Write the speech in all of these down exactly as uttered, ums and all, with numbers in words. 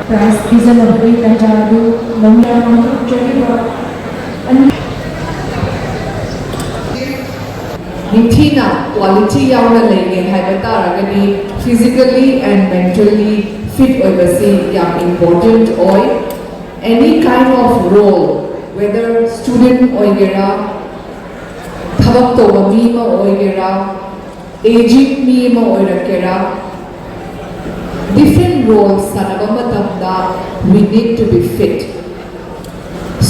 Prize ꯄꯤꯖꯅꯕꯒꯤ ꯇꯥꯟꯖꯥ ꯑꯗꯨ ꯂꯧꯃꯤꯟꯅꯔꯝꯖꯔꯤꯕ ꯑꯅꯤ ꯅꯤꯡꯊꯤꯅ ꯀ꯭ꯋꯥꯂꯤꯇꯤ ꯌꯥꯎꯅ ꯂꯩꯒꯦ ꯍꯥꯏꯕ ꯇꯥꯔꯒꯗꯤ physically and mentally fit ꯑꯣꯏꯕꯁꯤ ꯌꯥꯝ important ꯑꯣꯏ꯫ Any kind of role, whether student ꯑꯣꯏꯒꯦꯔꯥ, ꯊꯕꯛ ꯇꯧꯕ ꯃꯤ ꯑꯃ ꯑꯣꯏꯒꯦꯔꯥ, aging ꯃꯤ ꯑꯃ ꯑꯣꯏꯔꯛꯀꯦꯔꯥ, different roles ꯁꯥꯟꯅꯕ ꯃꯇꯝꯗ we need to be fit.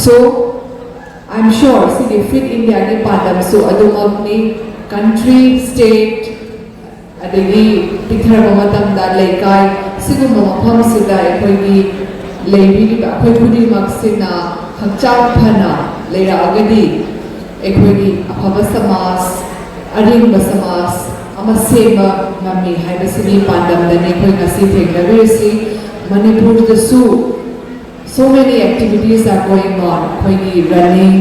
So, I'm sure ꯁꯤꯒꯤ Fit Indiaꯒꯤ ꯄꯥꯟꯗꯝꯁꯨ ꯑꯗꯨꯃꯛꯅꯤ꯫ Country, state, ꯑꯗꯒꯤ ꯄꯤꯛꯊꯔꯛꯄ ꯃꯇꯝꯗ ꯂꯩꯀꯥꯏ, ꯁꯤꯒꯨꯝꯕ ꯃꯐꯝꯁꯤꯗ ꯑꯩꯈꯣꯏꯒꯤ ꯂꯩꯕꯤꯔꯤꯕ ꯑꯩꯈꯣꯏ ꯈꯨꯗꯤꯡꯃꯛꯁꯤꯅ ꯍꯛꯆꯥꯡ ꯐꯅ ꯂꯩꯔꯛꯑꯒꯗꯤ ꯑꯩꯈꯣꯏꯒꯤ ꯑꯐꯕ ꯁꯃꯥꯖ, ꯑꯔꯤꯡꯕ ꯁꯃꯥꯖ ꯑꯃ ꯁꯦꯝꯕ ꯉꯝꯃꯤ ꯍꯥꯏꯕꯁꯤꯒꯤ ꯄꯥꯟꯗꯝꯗꯅꯤ ꯑꯩꯈꯣꯏ ꯉꯁꯤ ꯊꯦꯡꯅꯕꯤꯔꯤꯁꯤ꯫ ꯃꯅꯤꯄꯨꯔꯗꯁꯨ so many activities are going on. ꯑꯩꯈꯣꯏꯒꯤ running,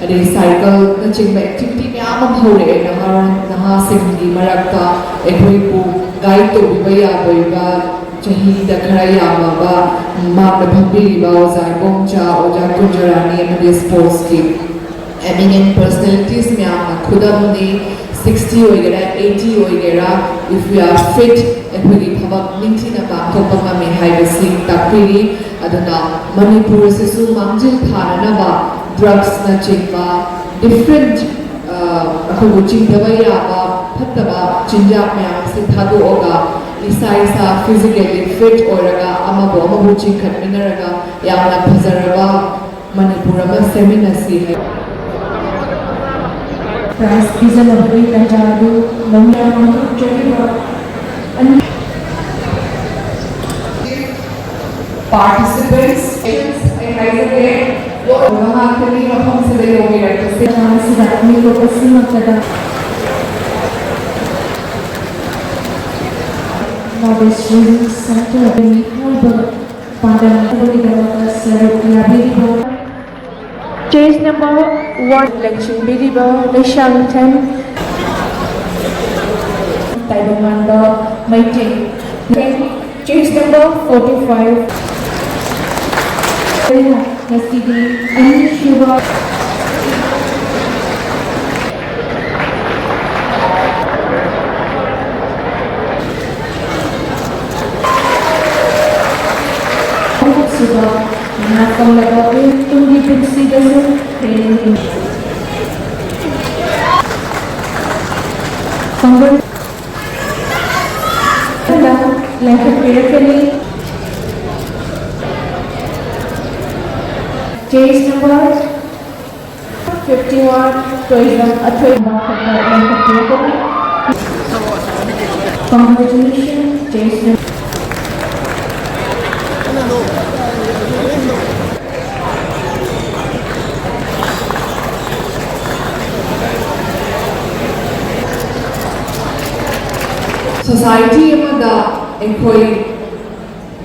ꯑꯗꯩ cycle ꯅꯆꯤꯡꯕ activity ꯃꯌꯥꯝ ꯑꯃ ꯍꯧꯔꯛꯑꯦ ꯅꯍꯥꯔꯣꯜ ꯅꯍꯥꯁꯤꯡꯒꯤ ꯃꯔꯛꯇ꯫ ꯑꯩꯈꯣꯏꯕꯨ guide ꯇꯧꯕꯤꯕ ꯌꯥꯕ ꯆꯍꯤꯗ ꯈꯔ ꯌꯥꯝꯃꯕ ꯃꯥꯡꯗ ꯐꯝꯕꯤꯔꯤꯕ ꯑꯣꯖꯥ ꯏꯕꯣꯝꯆꯥ, ꯑꯣꯖꯥ ꯀꯨꯟꯖꯔꯥꯅꯤ ꯑꯃꯗꯤ sportsꯀꯤ eminent personalities ꯃꯌꯥꯝꯅ ꯈꯨꯗꯝꯅꯤ꯫ Sixty ꯑꯣꯏꯒꯦꯔꯥ, eighty ꯑꯣꯏꯒꯦꯔꯥ, if we are fit, ꯑꯩꯈꯣꯏꯒꯤ ꯊꯕꯛ ꯅꯤꯡꯊꯤꯅ ꯄꯥꯡꯊꯣꯛꯄ ꯉꯝꯃꯤ ꯍꯥꯏꯕꯁꯤ ꯇꯥꯛꯄꯤꯔꯤ꯫ ꯑꯗꯨꯅ ꯃꯅꯤꯄꯨꯔ ꯑꯁꯤꯁꯨ ꯃꯥꯡꯖꯤꯜ ꯊꯥꯅꯅꯕ drugsꯅꯆꯤꯡꯕ different, ꯑ, ꯑꯩꯈꯣꯏꯕꯨ ꯆꯤꯡꯊꯕ ꯌꯥꯕ ꯐꯠꯇꯕ ꯆꯤꯟꯖꯥꯛ ꯃꯌꯥꯝ ꯑꯁꯤ ꯊꯥꯗꯣꯛꯑꯒ ꯏꯁꯥ ꯏꯁꯥ physically fit ꯑꯣꯏꯔꯒ ꯑꯃꯕꯨ ꯑꯃꯕꯨ ꯆꯤꯡꯈꯠꯃꯤꯟꯅꯔꯒ ꯌꯥꯝꯅ ꯐꯖꯔꯕ ꯃꯅꯤꯄꯨꯔ ꯑꯃ ꯁꯦꯝꯃꯤꯟꯅꯁꯤ ꯍꯥꯏ꯫ ꯄ꯭ꯔꯥꯏꯖ ꯄꯤꯖꯅꯕꯒꯤ ꯇꯥꯟꯖꯥ ꯑꯗꯨ ꯂꯧꯃꯤꯟꯅꯔꯝꯖꯔꯤꯕ ꯑꯅꯤ participants ꯑꯩ ꯍꯥꯏꯖꯒꯦ꯫ ꯃꯍꯥꯛꯀꯤ ꯃꯐꯝꯁꯤꯗ ꯌꯧꯕꯤꯔꯛꯄꯁꯦ꯫ ꯃꯇꯥꯡ ꯑꯁꯤꯗ ꯃꯤꯇꯣꯞ ꯑꯁꯤꯃꯛꯇꯗ North East Region Center ꯃꯤꯑꯣꯏꯕ ꯄꯥꯟꯗꯝ ꯑꯗꯨꯒꯤꯗꯃꯛꯇ ꯁꯔꯨꯛ ꯌꯥꯕꯤꯔꯤꯕ Chase number one, ꯂꯟꯆꯤꯡꯕꯤꯔꯤꯕ Leishangthem ꯇꯥꯏꯕꯪꯉꯥꯟꯕ Meitei. Chase number forty-five. ꯉꯁꯤꯗꯤ ꯑꯅꯤꯁꯨꯕ ꯑꯍꯨꯝꯁꯨꯕ ꯉꯥꯛꯄꯝꯂꯕ ꯇꯨꯡꯒꯤ ꯄꯨꯟꯁꯤꯗꯁꯨ ꯍꯦꯟꯅ ꯍꯦꯟꯅ ꯈꯪꯕ ꯂꯥꯏꯈꯠꯄꯤꯔꯛꯀꯅꯤ꯫ Case number fifty-one, ꯇꯣꯏꯖꯝ ꯑꯊꯣꯏꯕ ꯂꯥꯏꯈꯠꯄꯤꯔꯛꯀꯅꯤ꯫ Congratulations, case number Society ꯑꯃꯗ ꯑꯩꯈꯣꯏ